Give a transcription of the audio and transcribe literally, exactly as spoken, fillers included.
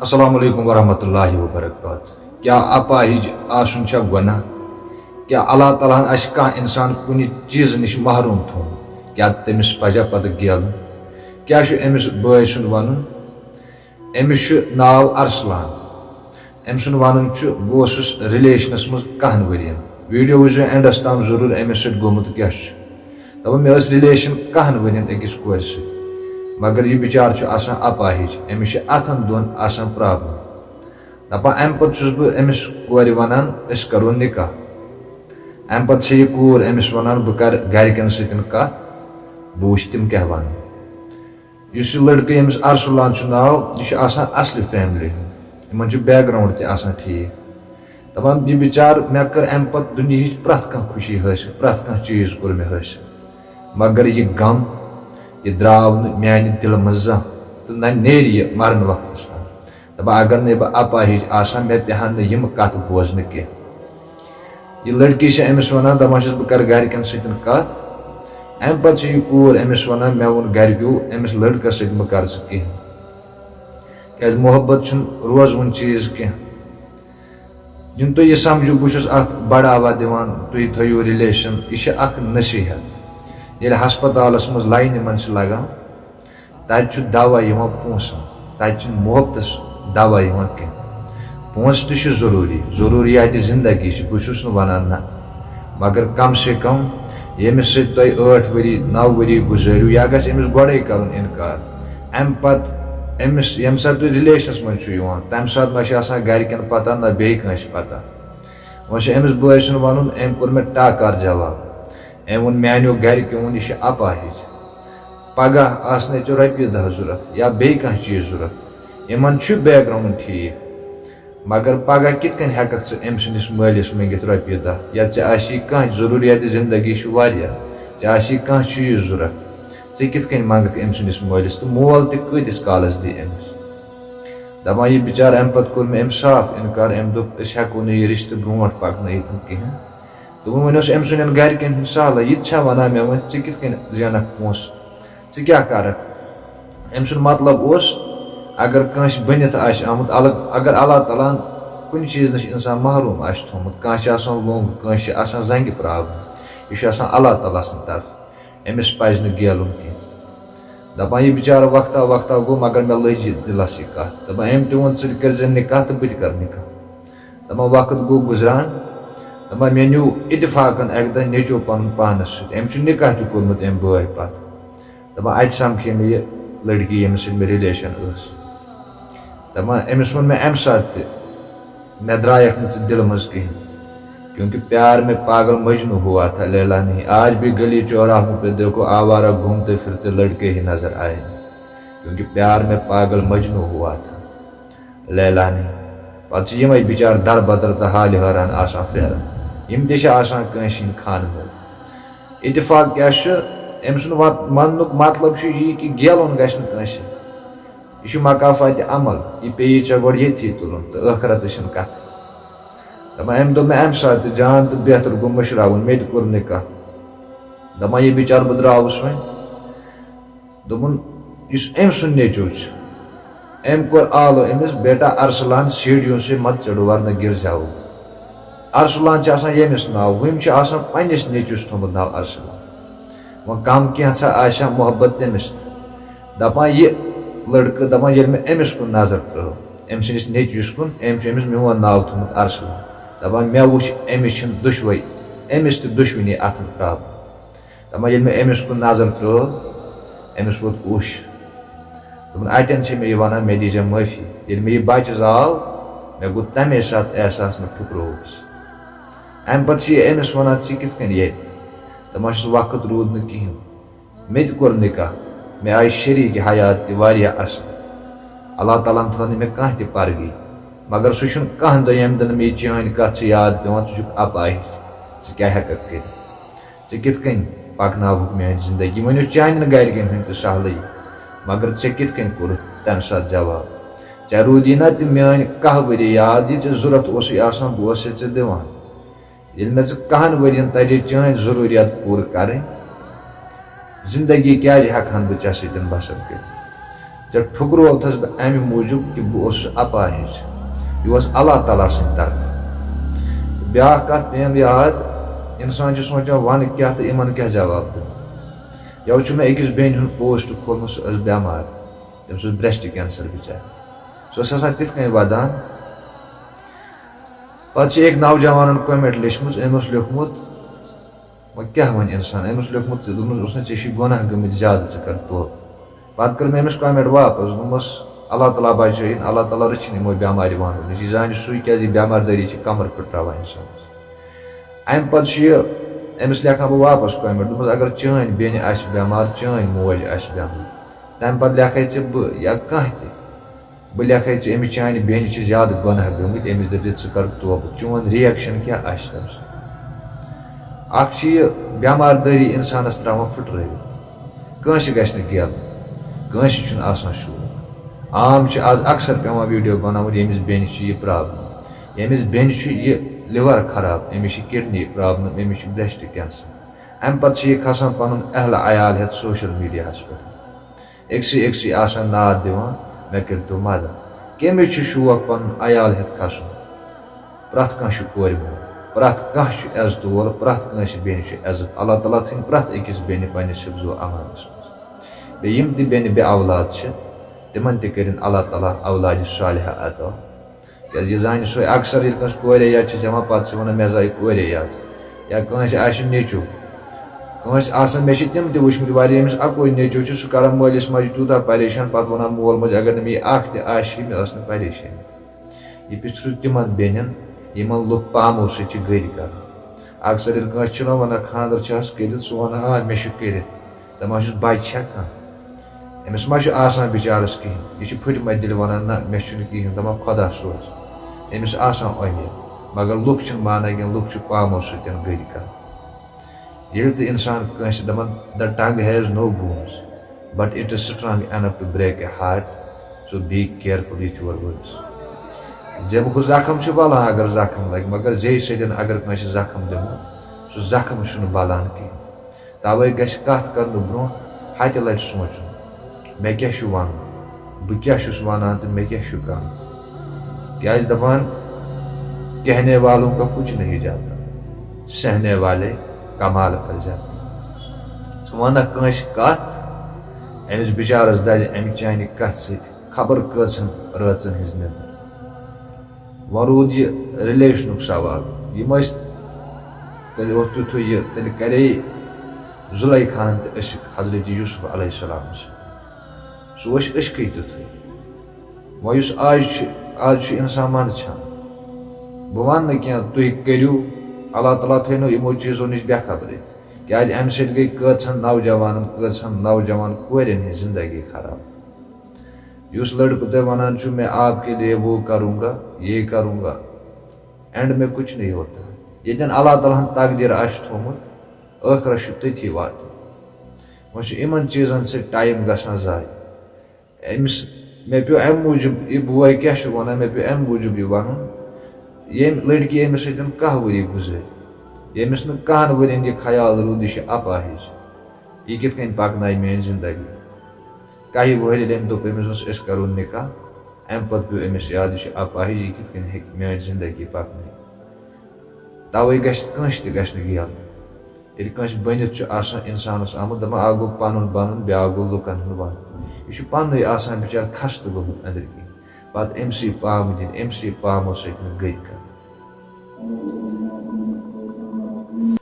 السلام علیکم ورحمۃ اللہ وبرکاتہ۔ کیا اپاہج آسُن چھا گۄناہ؟ کیا اللہ تعالیٰ ہن آسہِ کانٛہہ انسان کُنہِ چیٖزٕ نِش محروم تھوٚومُت؟ کیا تٔمِس پزیا پتہٕ گیلُن؟ کیا چھُ أمِس بٲے سُنٛد ونُن؟ أمِس چھُ ناو ارسلان۔ أمۍ سُنٛد ونُن چھُ، بہٕ اوسُس ریلیشنس منٛز کہن ؤرین۔ ویڈیو وٕچھزیو اینڈس تام ضروٗر أمِس سۭتۍ گوٚمُت کیٛاہ چھُ۔ دَپان، مےٚ ٲس ریلیشن کہن ؤرین أکِس کورِ سۭتۍ، مگر یہِ بِچارٕ چھُ آسان اپاہج، أمِس چھِ اتھن دۄن آسان پرابلم۔ دَپان، امہِ پتہٕ چھُس بہٕ أمِس کورِ ونان، أسۍ کرو نکاح۔ امہِ پتہٕ چھِ یہِ کوٗر أمِس ونان، بہٕ کرٕ گرِکٮ۪ن سۭتۍ کتھ، بہٕ وٕچھِ تِم کیٛاہ ونن۔ یُس یہِ لڑکہٕ، ییٚمِس ارسلان چھُ ناو، یہِ چھُ آسان اصلہِ فیملی ہُنٛد، یِمن چھُ بیک گراؤنڈ تہِ آسان ٹھیٖک۔ دَپان، یہِ بِچارٕ، مےٚ کٔر اَمہِ پتہٕ دُنیہٕچ پرٛٮ۪تھ کانٛہہ خوشی حٲصِل، پرٛٮ۪تھ کانٛہہ چیٖز کوٚر مےٚ حٲصِل، مگر یہِ غم، یہِ درٛاو نہٕ میانہِ دِلہٕ منٛز زانٛہہ، تہٕ نہ نیرِ یہِ مرن وقتس تام۔ دَپان، اگر نہٕ بہٕ اپاہج آسہٕ ہا، مےٚ پیٚہن نہٕ یِم کتھٕ بوزنہٕ کینٛہہ۔ یہِ لڑکی چھِ أمِس ونان، دَپان چھِس، بہٕ کرٕ گرِکٮ۪ن سۭتۍ کتھ۔ امہِ پتہٕ چھِ یہِ کوٗر أمِس ونان، مےٚ ووٚن گرِکیو، أمِس لڑکس سۭتۍ مہٕ کر ژٕ کِہیٖنۍ، کیازِ محبت چھُنہٕ روزوُن چیٖز کینٛہہ۔ یِم تُہۍ یہِ سمجھِو، بہٕ چھُس اتھ بڑاوا دِوان، تُہۍ تھٲیِو ریلیشن، یہِ چھِ اکھ نصیحت۔ ییٚلہِ ہسپتالس منٛز لاینہِ منٛز چھِ لگان، تتہِ چھُ دوا یِوان پونٛسن، تتہِ چھُنہٕ محبتس دوا یِوان کینٛہہ۔ پونٛسہٕ تہِ چھُ ضروٗری، ضروٗریات زندگی چھِ، بہٕ چھُس نہٕ ونان نہ، مگر کم سے کم ییٚمِس سۭتۍ تۄہہِ ٲٹھ ؤری، نو ؤری گُزٲرِو، یا گژھِ أمِس گۄڈے کرُن انکار۔ امہِ پتہٕ أمِس، ییٚمہِ ساتہٕ تُہۍ ریلیشنس منٛز چھُ یِوان، تمہِ ساتہٕ نہ چھِ آسان گرِکٮ۪ن پتہ، نہ بیٚیہِ کٲنٛسہِ پتہ۔ وۄنۍ چھُ أمِس بٲے سُنٛد ونُن، أمۍ کوٚر مےٚ ٹاکار جواب۔ أمۍ ووٚن، میانیو گرِکیو ووٚن، یہِ چھِ اپاہج۔ پگاہ آسنے ژےٚ رۄپیہِ دَہ ضوٚرتھ یا بیٚیہِ کانٛہہ چیٖز ضوٚرتھ، یِمن چھُ بیک گراؤنڈ ٹھیٖک، مگر پگاہ کِتھ کٔنۍ ہٮ۪ککھ ژٕ أمۍ سٕنٛدِس مٲلِس مٔنٛگِتھ رۄپیہِ دَہ؟ یا ژےٚ آسی کانٛہہ ضروٗریات زندگی چھُ واریاہ، ژےٚ آسی کانٛہہ چیٖز ضوٚرتھ، ژٕ کِتھ کٔنۍ منٛگکھ أمۍ سٕنٛدِس مٲلِس؟ تہٕ مول تہِ کۭتِس کالس دی أمِس؟ دَپان، یہِ بِچارٕ، اَمہِ پتہٕ کوٚر مےٚ أمۍ صاف اِنکار، أمۍ دوٚپ، أسۍ ہٮ۪کو نہٕ یہِ رِشتہٕ برونٛٹھ پکنٲیِتھ کِہیٖنۍ۔ دوٚپُن، وۄنۍ اوس أمۍ سٕنٛدٮ۪ن گرِکٮ۪ن ہُنٛد سہلٕے، یہِ تہِ چھا وَنان مےٚ وۄنۍ، ژٕ کِتھ کٔنۍ زینکھ پونٛسہٕ؟ ژٕ کیٛاہ کَرَکھ؟ أمۍ سُنٛد مطلب اوس، اگر کٲنٛسہِ بٔنِتھ آسہِ آمُت، الگ، اگر اللہ تعالیٰ ہَن کُنہِ چیٖز نِش اِنسان محروٗم آسہِ تھوٚومُت، کانٛہہ چھِ آسان لوٚنٛگ، کٲنٛسہِ چھِ آسان زنٛگہِ پرٛابلم، یہِ چھُ آسان اللہ تعالیٰ سٕنٛدِ طرفہٕ، أمِس پَزِ نہٕ گیلُن کینٛہہ۔ دَپان، یہِ بِچارٕ وقتا وقتا گوٚو، مگر مےٚ لٔج یہِ دِلَس یہِ کَتھ۔ دَپان، أمۍ تہِ ووٚن، ژٕ تہِ کٔرۍ زِ نِکاح تہٕ بہٕ تہِ کَرٕ نِکاح۔ دَپان، وقت گوٚو گُزران، دَپان، مےٚ نیوٗ اتفاقن اَکہِ دۄہ نیٚچو پَنُن پانَس سۭتۍ، أمۍ چھُ نِکاح تہِ کوٚرمُت اَمہِ بٲے پَتہٕ۔ دَپان، اَتہِ سَمکھے مےٚ یہِ لٔڑکی، ییٚمِس سۭتۍ مےٚ ریلیشن ٲس۔ دَپان، أمِس ووٚن مےٚ اَمہِ ساتہٕ تہِ، مےٚ درٛایَکھ نہٕ ژٕ دِلہٕ منٛز کِہیٖنۍ، کیونکہ پیار میں پاگل مجنو ہوا تھا، لیلا نہیں۔ آج بھی گلی چوراہوں پہ دیکھو، آوارہ گھومتے پھرتے لڑکے ہی نظر آئیں گے، کیونکہ پیار میں پاگل مجنو ہوا تھا، لیلا نہیں۔ پتہٕ چھِ یِمے بِچارٕ در بدر تہٕ حالہِ حٲران آسان پھیران۔ یِم تہِ چھِ آسان کٲنٛسہِ ہٕنٛدۍ خانہٕ مٲلۍ۔ اتفاق کیٛاہ چھُ؟ أمۍ سُنٛد وَت-، وننُک مطلب چھُ یی کہِ گیلُن گژھِ نہٕ کٲنٛسہِ۔ یہِ چھُ مکافاتِ عمل، یہِ پیٚیی ژےٚ گۄڈٕ ییٚتھی تُلُن تہٕ ٲخرتٕچ چھَنہٕ کَتھٕے۔ دَپان، أمۍ دوٚپ مےٚ اَمہِ ساتہٕ تہِ، جان تہٕ بہتر گوٚو مٔشراوُن، مےٚ تہِ کوٚر نِکاح۔ دَپان، یہِ بِچارٕ بہٕ درٛاوُس وۄنۍ۔ دوٚپُن، یُس أمۍ سُنٛد نیٚچوٗ چھُ، أمۍ کوٚر آلو أمِس، بیٹا ارسلان، سیڑھیوں سے مت چڑھو ورنہ گر جاؤ۔ ارسلان چھُ آسان ییٚمِس ناو، وۄنۍ چھُ آسان پنٛنِس نیٚچوِس تھوٚومُت ناو ارسلان۔ وۄنۍ کم کینٛژھا آسہِ ہا محبت تٔمِس تہٕ۔ دَپان، یہِ لٔڑکہٕ، دَپان، ییٚلہِ مےٚ أمِس کُن نظر ترٲو، أمۍ سٕنٛدِس نیٚچوِس کُن، أمۍ چھُ أمِس میون ناو تھوٚومُت ارسلان۔ دَپان، مےٚ وٕچھ، أمِس چھِنہٕ دُشوَے، أمِس تہِ دُشوٕنی اَتھَن پرٛابلم۔ دَپان، ییٚلہِ مےٚ أمِس کُن نظر ترٲو، أمِس ووت اوٚش۔ دوٚپُن، اَتٮ۪ن چھِ مےٚ یہِ وَنان، مےٚ دیٖزٮ۪و معٲفی۔ ییٚلہِ مےٚ یہِ بَچہٕ زاو، مےٚ گوٚو تَمے ساتہٕ احساس، مےٚ پھُکرووُس۔ اَمہِ پَتہٕ چھِ یہِ أمِس وَنان، ژٕ کِتھ کٔنۍ ییٚتہِ؟ دَپان چھُس، وقت روٗد نہٕ کِہیٖنۍ۔ مےٚ تہِ کوٚر نِکاح۔ مےٚ آیہِ شریٖک حیات تہِ واریاہ اَصٕل۔ اللہ تعالیٰ ہَن تھٲو نہٕ مےٚ کانٛہہ تہِ پرگی۔ مگر سُہ چھُنہٕ کانٛہہ دۄہ، ییٚمہِ دۄہ نہٕ مےٚ یہِ چٲنۍ کَتھ چھِ یاد پٮ۪وان، ژٕ چھُکھ اَپاہِج، ژٕ کیٛاہ ہٮ۪کَکھ کٔرِتھ؟ ژٕ کِتھ کٔنۍ پَکناوہَکھ میٛٲنۍ زِندگی؟ وۄنۍ اوس چانٮ۪ن گَرِکٮ۪ن ہُنٛد تہِ سہلٕے، مگر ژےٚ کِتھ کٔنۍ کوٚرُتھ تَمہِ ساتہٕ جواب؟ ژےٚ روٗدی نا تہِ میٛٲنۍ کاہ ؤری یاد، یہِ ژےٚ ضوٚرَتھ اوسُے آسان، بہٕ اوسَے ژےٚ دِوان۔ ییٚلہِ مےٚ ژٕ کَہَن ؤرِین تَجے چٲنۍ ضروٗریات پوٗرٕ کَرٕنۍ، زِندگی کیٛازِ ہٮ۪کہٕ ہَن بہٕ ژےٚ سۭتۍ بَسَر کٔرِتھ؟ ژےٚ ٹھُکرووتھس بہٕ امہِ موٗجوٗب کہِ بہٕ اوسُس اپاہج۔ یہِ اوس اللہ تعالیٰ سٕنٛدِ طرفہٕ۔ بیٛاکھ کتھ پیٚیَم یاد، انسان چھُ سونٛچان، ونہٕ کیٛاہ تہٕ یِمن کیٛاہ جواب دِمہٕ۔ یَوٕ چھُ مےٚ أکِس بیٚنہِ ہُنٛد پوسٹ کھولمُت، سۄ ٲس بٮ۪مار، تٔمِس اوس برٛیسٹ کینسر بِچارِ۔ سۄ ٲس آسان تِتھ کٔنۍ ودان، پتہٕ چھِ أکۍ نوجوانن کومینٹ لیچھمٕژ، أمۍ اوس لیوٗکھمُت، وۄنۍ کیٛاہ وَنہِ اِنسان؟ أمۍ اوس لیوٗکھمُت تہِ، دوٚپمُت اوس نہ، ژےٚ چھُے گۄناہ گٔمٕتۍ زیادٕ، ژٕ کر توبہٕ۔ پَتہٕ کٔر مےٚ أمِس کومینٹ واپس، دوٚپمَس، اللہ تعالیٰ بچٲیِن، اللہ تعالیٰ رٔچھِنۍ یِمو بٮ۪مارِ وانو نِش۔ یہِ زانہِ سُے، کیٛازِ یہِ بٮ۪مار دٲری چھِ کمر پھٕٹراوان اِنسانَس۔ اَمہِ پَتہٕ چھُ یہِ، أمِس لیکھان بہٕ واپس کومینٹ، دوٚپمَس، اگر چٲنۍ بیٚنہِ آسہِ بٮ۪مار، چٲنۍ موج آسہِ بٮ۪مار، تَمہِ پَتہٕ لیکھَے ژےٚ بہٕ یا کانٛہہ تہِ، بہٕ لیکھَے ژےٚ، أمِس چانہِ بیٚنہِ چھِ زیادٕ گۄناہ گٔمٕتۍ، أمِس دٔپۍ زِ ژٕ کر توبہٕ، چون ریئیکشن کیٛاہ آسہِ تَمہِ سۭتۍ؟ اکھ چھِ یہِ بٮ۪مار دٲری اِنسانَس ترٛاوان پھٕٹرٲوِتھ، کٲنٛسہِ گژھِ نہٕ گیلہٕ، کٲنٛسہِ چھُنہٕ آسان شوق۔ عام چھِ آز اکثر پٮ۪وان ویڈیو بناوُن، ییٚمِس بیٚنہِ چھِ یہِ پرابلم، ییٚمِس بیٚنہِ چھُ یہِ لِور خراب، أمِس چھِ کڈنی پرابلم، أمِس چھُ برٛیسٹ کینسر۔ اَمہِ پتہٕ چھِ یہِ کھسان پنُن اہل عیال ہٮ۪تھ سوشل میڈیاہَس پٮ۪ٹھ۔ أکسٕے أکسٕے آسان ناد دِوان، مےٚ کٔرۍتو مدد۔ کٔمِس چھُ شوق پنُن عیال ہٮ۪تھ کھسُن؟ پرٛٮ۪تھ کانٛہہ چھُ کورِ مول، پرٛٮ۪تھ کانٛہہ چھُ عزتہٕ وول، پرٛٮ۪تھ کٲنٛسہِ بیٚنہِ چھُ عزت۔ اللہ تعالیٰ تھٲیِن پرٛٮ۪تھ أکِس بیٚنہِ پننِس حفظ و امانس منٛز۔ بیٚیہِ یِم تہِ بیٚنہِ بے اولاد چھِ، تِمن تہِ کٔرِن اللہ تعالیٰ اولادِ صالحہ عطا۔ کیٛازِ یہِ زانہِ سۄے، اکثر ییٚلہِ کٲنٛسہِ کورے یاد چھِ زٮ۪وان، پتہٕ چھِ ونان، مےٚ زایہِ کورے یاد۔ یا کٲنٛسہِ آسہِ نیٚچو، کٲنٛسہِ آسان، مےٚ چھِ تِم تہِ وٕچھمٕتۍ واریاہ، ییٚمِس اکوے نیٚچو چھُ، سُہ کران مٲلِس ماجہِ تیوٗتاہ پریشان، پتہٕ ونان، مول موج، اگر نہٕ مےٚ یہِ اکھ تہِ آسہِ ہے، مےٚ ٲس نہٕ پریشٲنی۔ یہِ پرٛژھِو تِمن بیٚنٮ۪ن، یِمن لُکھ پامو سۭتۍ چھِ گٔرۍ کران۔ اکثر ییٚلہِ کٲنٛسہِ چھُنہ ونان، خانٛدر چھِ حظ کٔرِتھ، سُہ ونان، آ، مےٚ چھُ کٔرِتھ۔ دَپان چھُس، بَچہِ چھا کانٛہہ؟ أمِس ما چھُ آسان بِچارَس کِہیٖنۍ؟ یہِ چھُ پھٕٹمَتہِ دِلہِ وَنان، نہ، مےٚ چھُنہٕ کِہیٖنۍ۔ دَپان، خۄدا سوز۔ أمِس آسان اُمید، مگر لُکھ چھِنہٕ مانان کینٛہہ، لُکھ چھِ پامو سۭتۍ گٔرۍ کَران۔ ییٚلہِ تہِ اِنسان کٲنٛسہِ دَپان، the tongue has no bones, but it is strong enough to break a heart, so be careful with your words۔ زیبہٕ ہُہ زخم چھُ بَلان اگر زخم لَگہِ، مگر زیٚیہِ سۭتۍ اگر کٲنٛسہِ زخم دِمو، سُہ زخم چھُنہٕ بَلان کِہیٖنۍ۔ توے گژھِ کتھ کرنہٕ برونٛہہ ہتہِ لٹہِ سونٛچُن، مےٚ کیٛاہ چھُ ونُن، بہٕ کیٛاہ چھُس ونان تہٕ مےٚ کیٛاہ چھُ کرُن۔ کیٛازِ دپان، کہنے والوں کا کچھ نہیں جاتا، سہنے والے کمال کر جاتے۔ ژٕ ونکھ کٲنٛسہِ کتھ، أمِس بِچارس دزِ امہِ چانہِ کتھِ سۭتۍ خبر کٔژن رٲژن ہٕنٛز نِندٕر۔ وۄنۍ روٗد یہِ رِلیشنُک سوال۔ یِم ٲسۍ، تیٚلہِ اوس تیُتھُے یہِ، تیٚلہِ کرے زُلیخاہن تہِ عشق حضرت یوسف علیہ السلامس۔ سُہ اوس عشقٕے تیُتھُے۔ وۄنۍ یُس آز چھُ، آز چھُ انسان منٛدچھان۔ بہٕ ونہٕ نہٕ کینٛہہ، تُہۍ کٔرِو، اللہ تعالیٰ تھٲینو یِمو چیٖزو نِش بے خبرٕے۔ کیٛازِ امہِ سۭتۍ گٔے کٲژہن نوجوانن، کٲژہن نوجوان کورٮ۪ن ہٕنٛز زندگی خراب۔ یُس لڑکہٕ تۄہہِ ونان چھُ، میں آپ کے لیے وہ کروں گا، یہ کروں گا، اینڈ میں کچھ نہیں ہوتا۔ ییٚتٮ۪ن اللہ تعالیٰ ہن تقدیر آسہِ تھومُت، ٲخرت چھُ تٔتھی واتُن۔ وۄنۍ چھُ یِمن چیٖزن سۭتۍ ٹایم گژھان ضایع۔ أمِس، مےٚ پیوٚو امہِ موٗجوٗب، یہِ بوے کیٛاہ چھُ ونان، مےٚ پیوٚو امہِ موٗجوٗب یہِ ونُن، ییٚمۍ لڑکی أمِس سۭتۍ کاہ ؤری گُزٲرۍ، ییٚمِس نہٕ کہن ؤرین یہِ خیال روٗد، یہِ چھِ اپاہج، یہِ کِتھ کٔنۍ پکنایہِ میٲنۍ زندگی؟ کاہہِ وُہرِ ییٚلہِ أمۍ دوٚپ أمِس دوٚپُس، أسۍ کرو نکاح، اَمہِ پتہٕ پیوٚو أمِس یاد، یہِ چھُ اپاہج، یہِ کِتھ کٔنۍ ہیٚکہِ میٲنۍ زندگی پکنٲیِتھ؟ توے گژھِ کٲنٛسہِ تہِ گژھِ نہٕ گیلہٕ۔ ییٚلہِ کٲنٛسہِ بٔنِتھ چھُ آسان اِنسانَس آمُت، دَپان، اَکھ گوٚو پَنُن بَنُن، بیٛاکھ گوٚو لُکَن ہُنٛد وَنُن۔ یہِ چھُ پَننُے آسان بِچارٕ خستہٕ گوٚمُت أنٛدرۍ کِنۍ۔ پَتہٕ أمۍ سٕے پامہٕ دِنۍ، أمۍ سٕے پامو سۭتۍ نہٕ گٔرۍ کَرٕنۍ۔